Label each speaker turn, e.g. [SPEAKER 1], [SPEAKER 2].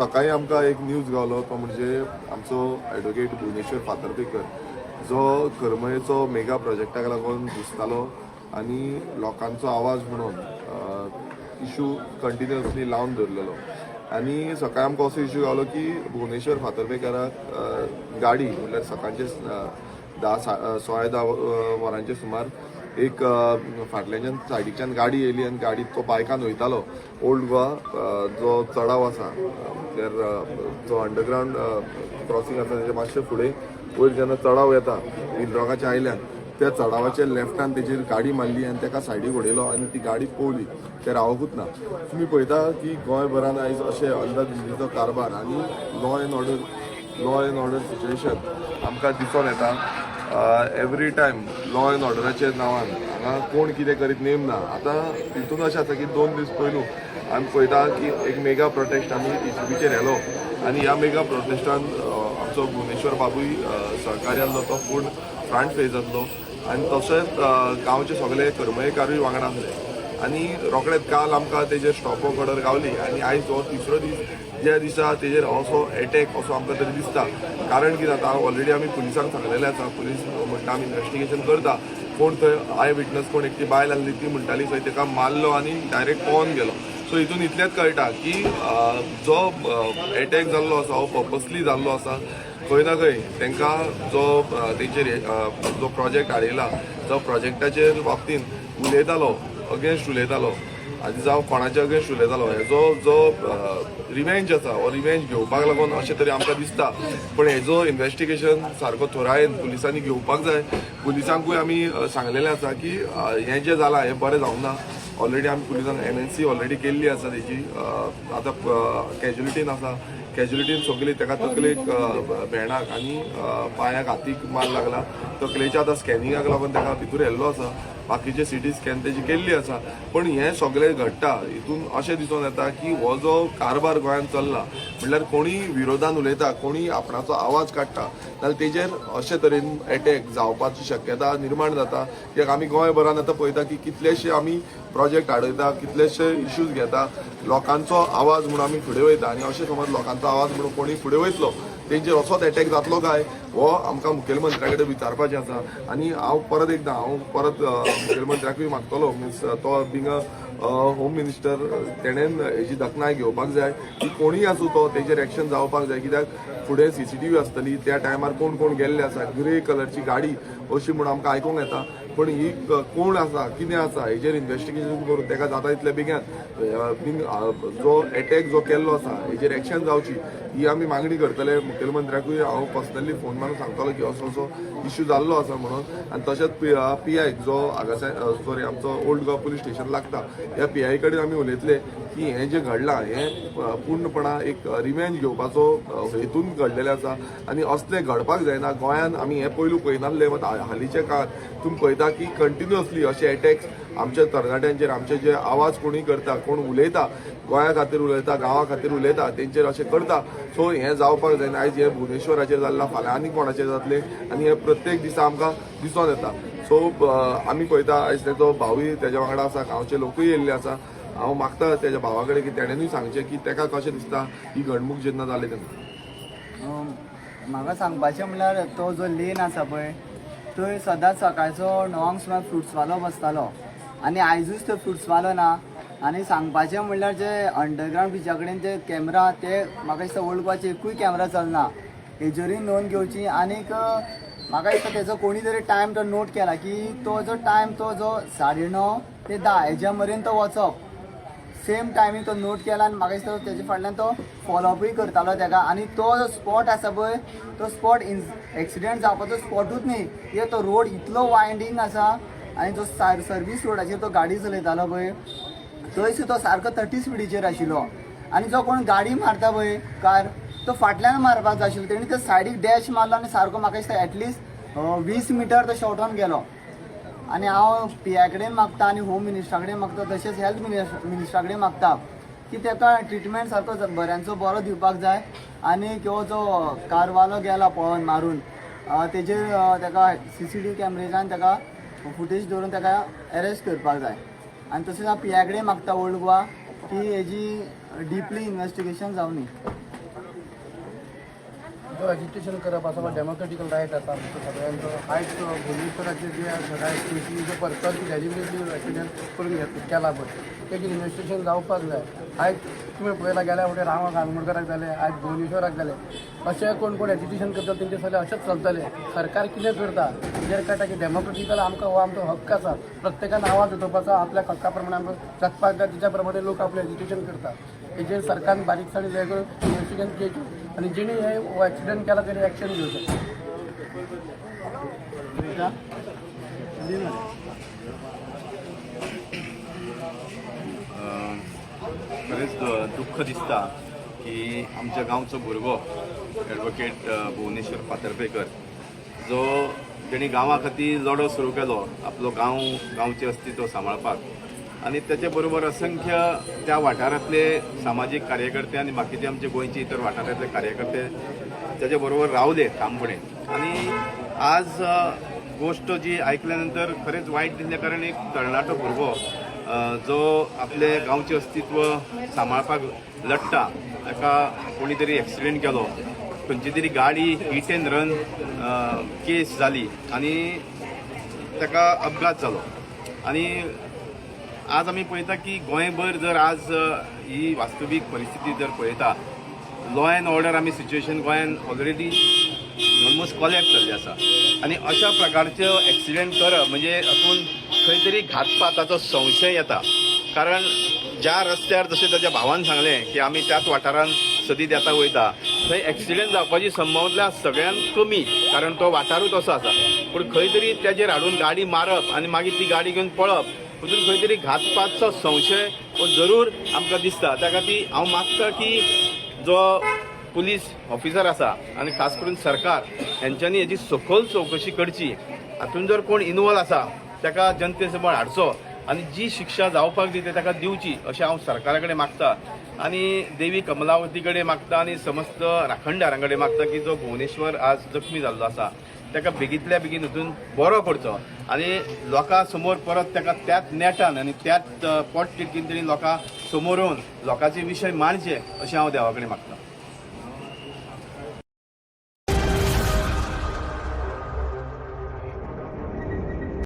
[SPEAKER 1] सकाळी आमकां एक न्यूज गावलो, तो म्हणजे आमचो एडवोकेट भुवनेश्वर फातर्पेकर, जो करमळेचो मेगा प्रोजेक्टाक लागून झुजतालो आनी लोकांचो आवाज म्हणून इशू कंटिन्युअसली लावन धरलेलो. आनी सकाळी आमकां असो इशू गावलो की भुवनेश्वर फातर्पेकराक गाडी, म्हणल्यार सकाळचे 10, 9:15 वरांचे सुमार एक फाटल्याच्यान सायडीच्यान गाडी येयली आनी गाडी तो बायकान वयतालो. ओल्ड गोवा जो चडाव आसा, म्हटल्यार जो अंडरग्रावंड क्रॉसिंग आसा, तेच्या मातशें फुडें वयर जेन्ना चडाव येता विलरॉकाच्या आयल्यान, त्या चडावाच्या लेफ्टान तेजेर गाडी मारली आनी तेका सायडीक उडयलो आनी ती गाडी पळली, ते रावकूच ना. तुमी पळयता की गोंयभरान आयज अशें अंधदिल्लीचो कारभार आनी law and order situation आमकां दिसून येता. एवरी टायम लॉ एंड ऑर्डराच्या नांवान हांगा कोण कितें करीत नेम ना. आतां हितून अशें आसा की 2 दीस पयलू आमी पळयता की एक मेगा प्रोटेस्ट आमी ईसीबीचेर व्हेलो आनी ह्या मेगा प्रोटेस्टान आमचो भुवनेश्वर बाबूय सहकारी आसलो, तो पूर्ण फ्रंट फेज आसलो आनी तशेंच गांवचे सगळे करमळेकारूय वांगडा आसले. आनी रोखडेच काल आमकां तेजेर स्टॉप वर्क ऑर्डर गावली आनी आयज हो तिसरो दीस ज्या दिसा तेजेर असो एटॅक असो आमकां तरी दिसता. कारण कितें जाता, ऑलरेडी आमी पुलिसांक सांगलेलें आसा. पुलीस म्हणटा, आमी इन्वेस्टिगेशन करता. कोण थंय I witness कोण एकटी बायल आसली, ती म्हणटाली खंय तेका मारलो आनी डायरेक्ट पळोवन गेलो. सो हितून इतलेंच कळटा की जो एटॅक जाल्लो आसा हो पर्पसली जाल्लो आसा. खंय ना खंय तांकां जो तेंचेर जो प्रोजेक्ट हाडयला, जो प्रोजेक्टाचेर बाबतीन उलयतालो, अगेन्स्ट उलयतालो आनी जावं कोणाच्या अगेन्स्ट उलयतालो, हेजो जो रिवेंज आसा हो रिवेंज घेवपाक लागून अशें तरी आमकां दिसता. पण हेजो इन्वेस्टिगेशन सारको थोरायेन पुलिसांनी घेवपाक जाय. पुलिसांकूय आमी सांगलेलें आसा की हें जें जालां हें बरें जावंक ना. ऑलरेडी आमी पुलिसांक एनएनसी ऑलरेडी केल्ली आसा तेजी. आतां कॅज्युलिटीन आसा. कॅज्युलिटीन सगळी तेका तकलेक, भेंडाक आनी पांयाक, हातीक मार लागला. तकलेच्या आतां स्कॅनिंगाक लागून तेका भितर येल्लो आसा. बाकीचे सिटी स्कॅन तेजी केल्ली आसा. पण हें सगळें घडटा हितून अशें दिसून येता की हो जो कारभार गोंयांत चल्ला, म्हणल्यार कोणी विरोधान उलयता, कोणी आपणाचो आवाज काडटा जाल्यार तेजेर अशे तरेन एटॅक जावपाची शक्यता निर्माण जाता. कित्याक आमी गोंयभरान आतां पळयता की कितलेशे आमी प्रोजेक्ट हाडयता, कितलेशे इश्यूज घेता, लोकांचो आवाज म्हणून आमी फुडें वयता. आनी अशें समज लोकांचो आवाज म्हणून कोणी फुडें वयतलो, तेंचेर असोच एटॅक जातलो काय, हो आमकां मुखेलमंत्र्या कडेन विचारपाचें आसा. आनी हांव परत एकदां हांव परत मुखेलमंत्र्याकूय मागतलो, मिन्स तो बिंग अ होम मिनिस्टर, तेणेन हेजी दखणाय घेवपाक जाय की कोणूय आसूं तो, तेजेर एक्शन जावपाक जाय. कित्याक फुडें सीसीटीव्ही आसतली, त्या टायमार कोण कोण गेल्ले आसा, ग्रे कलरची गाडी अशी म्हूण आमकां आयकूंक येता. पण ही कोण आसा, कितें आसा, हेजेर इन्वेस्टिगेशन करून तेका जाता तितले बेगीन बीन जो एटॅक जो केल्लो आसा हेजेर एक्शन जावची ही आमी मागणी करतले. मुखेलमंत्र्याकूय हांव पर्सनली फोन मारून सांगतलो की असो असो इश्यू जाल्लो आसा म्हणून. आनी तशेंच पी I जो हांगासर, सॉरी, आमचो ओल्ड गोवा पुलीस स्टेशन लागता, ह्या पी I कडेन आमी उलयतले की हें जें घडलां हें पूर्णपणा एक रिवेंज घेवपाचो हेतून घडलेलें आसा आनी असलें घडपाक जायना गोंयान. आमी हें पयलू पळयनासले, मात हालींच्या काळात तुमी पळयता की कंटिन्युअसली अशे एटॅक्स आमच्या तरणाट्यांचेर, आमचे जे आवाज कोणी करता, कोण उलयता, गोंया खातीर उलयता, गांवा खातीर उलयता, तेंचेर अशें करता. सो हें जावपाक जायना. आयज हें भुवनेश्वराचेर जाल्लां, फाल्यां आनी कोणाचेर जातलें आनी हें प्रत्येक दिसा आमकां दिसोन येता. सो आमी पळयता, आयज तेजो भावूय तेज्या वांगडा आसा, गांवचे लोकूय येयल्ले आसा. हांव मागता तेज्या भावा कडेन की तेणेनूय सांगचें की तेका कशें दिसता ही घडणूक जेन्ना जाली तेन्ना.
[SPEAKER 2] म्हाका सांगपाचें म्हणल्यार तो जो लेन आसा पळय, थंय सदांच सकाळचो 9 सुमार फ्रुट्सवालो बसतालो आनी आयजूच तो फ्रुट्सवालो ना. आनी सांगपाचें म्हणल्यार जे अंडरग्रावंड ब्रिजा कडेन जे कॅमेरा, ते म्हाका दिसता ओल्ड गोवाचे एकूय कॅमेरा चलना. हेजेरूय नोंद घेवची. आनीक म्हाका दिसता तेजो कोणी तरी टायम तो नोट केला की तो जो टायम, तो जो 9:30 ते 10 हेज्या मेरेन तो वचप, सेम टायमींग तो नोट केला. आनी म्हाका दिसता तेजे फाटल्यान तो फॉलोअपूय करतालो तेका. आनी तो जो स्पॉट आसा पळय, तो स्पॉट एक्सिडेंट जावपाचो स्पॉटूच न्ही, कित्याक तो रोड इतलो वायंडींग आसा आनी जो सर्वीस रोडाचेर तो गाडी चलयतालो पळय, थंय सुद्दां तो सारको 30 स्पिडीचेर आशिल्लो. आनी जो कोण गाडी मारता पळय कार, तो फाटल्यान मारपाक जाय आशिल्लो, तेणी ते सायडीक डॅश मारलो आनी सारको म्हाका दिसता एटलिस्ट 20 मिटर तो शॉर्टोन गेलो. आनी हांव पी I कडेन मागता आनी होम मिनिस्टरा कडेन मागता, तशेंच हेल्थ मिनिस्टरा कडेन मागता की तेका ट्रिटमेंट सारको बऱ्यांचो बरो दिवपाक जाय. आनी किंवा जो कारवालो गेला पळोवन मारून, तेजेर तेका सीसीटीव्ही कॅमेरेजान तेका फुटेज दवरून तेका अरेस्ट करपाक जाय. आनी तशेंच हांव पी I कडेन मागता ओल्ड गोवा की हेजी डिपली इन्वेस्टिगेशन जावनी.
[SPEAKER 3] जो एजिटेशन करप आसा हो डेमोक्रेटिकल रायट आसा आमचो सगळ्यांचो. आयज भुवनेश्वराचे जे सगळ्या केसी जो पर्सन डेलिबरेटली एक्सिडंट करून घेत केला पळय, तेजेर इन्वेस्टिगेशन जावपाक जाय. आयज तुमी पळयला, गेल्या फावटी रामा कानमोडकराक जालें, आयज भुवनेश्वराक जालें. अशें कोण कोण एजिटेशन करता तेंचे सगळें अशेंच चलतलें. सरकार कितें करता तेजेर कळटा की डेमोक्रेटिकल आमकां हो आमचो हक्क आसा, प्रत्येकान आवाज उठोवपाचो, आपल्या हक्का प्रमाणे आमकां जगपाक जाय. तेच्या प्रमाणे लोक आपलें एजिटेशन करता. हेजेर सरकारान बारीकसाणी वेगळं इन्वेस्टिगेशन घेवचें आनी जेणे हे एक्सिडंट केला तेणे एक्शन घेवचें.
[SPEAKER 4] खरेंच दुख्ख दिसता की आमच्या गांवचो भुरगो एडवोकेट भुवनेश्वर फातर्पेकर, जो तेणी गांवा खातीर लढो सुरू केलो, आपलो गांव, गांवचें अस्तित्व सांबाळपाक, आनी तेचे बरोबर असंख्य त्या वाठारांतले सामाजीक कार्यकर्ते आनी बाकीचे आमचे गोंयचे इतर वाठारांतले कार्यकर्ते तेजे बरोबर रावले ठामपणे. आनी आज गोश्ट जी आयकल्या नंतर खरेंच वायट दिसलें, कारण एक तरणाटो भुरगो जो आपले गांवचें अस्तित्व सांबाळपाक लडटा, ताका कोणी तरी एक्सिडेंट केलो, खंयची तरी गाडी हीट एंड रन केस जाली आनी ताका अपघात जालो. आनी आज आमी पळयता की गोंयभर जर आज ही वास्तवीक परिस्थिती जर पळयता, लॉ एंड ऑर्डर आमी सिच्युएशन गोंयान ऑलरेडी ऑलमोस्ट कॉलॅप्स जाल्ली आसा. आनी अशा प्रकारच्यो एक्सिडेंट करप म्हणजे हातून खंय तरी घातपाताचो संशय येता, कारण ज्या रस्त्यार, जशें ताच्या भावान सांगलें की आमी त्याच वाठारान सदीत येता वयता, थंय एक्सिडेंट जावपाची संभावना सगळ्यांत कमी, कारण तो वाठारूच असो आसा. पूण खंय तरी तेजेर हाडून गाडी मारप आनी मागीर ती गाडी घेवन पळप, हातून खंय तरी घातपातचो संशय हो जरूर आमकां दिसता. त्या खातीर हांव मागता की जो पुलीस ऑफिसर आसा आनी खास करून सरकार हेंच्यांनी हेजी सखोल चवकशी करची. हातून जर कोण इनवॉल्व आसा ताका जनते समोर हाडचो आनी जी शिक्षा जावपाक जाय ते ताका दिवची, अशें हांव सरकारा कडेन मागता आनी देवी कमलावती कडेन मागता आनी समस्त राखणदारां कडेन मागता की जो भुवनेश्वर आज जखमी जाल्लो आसा ताका बेगींतल्या बेगीन हितून बरो करचो आनी लोकां समोर परत ताका त्याच नेटान आनी त्याच पोट तिडकीन तेणी लोकां समोर येवन लोकांचे विशय मांडचे, अशें हांव देवा कडेन मागता.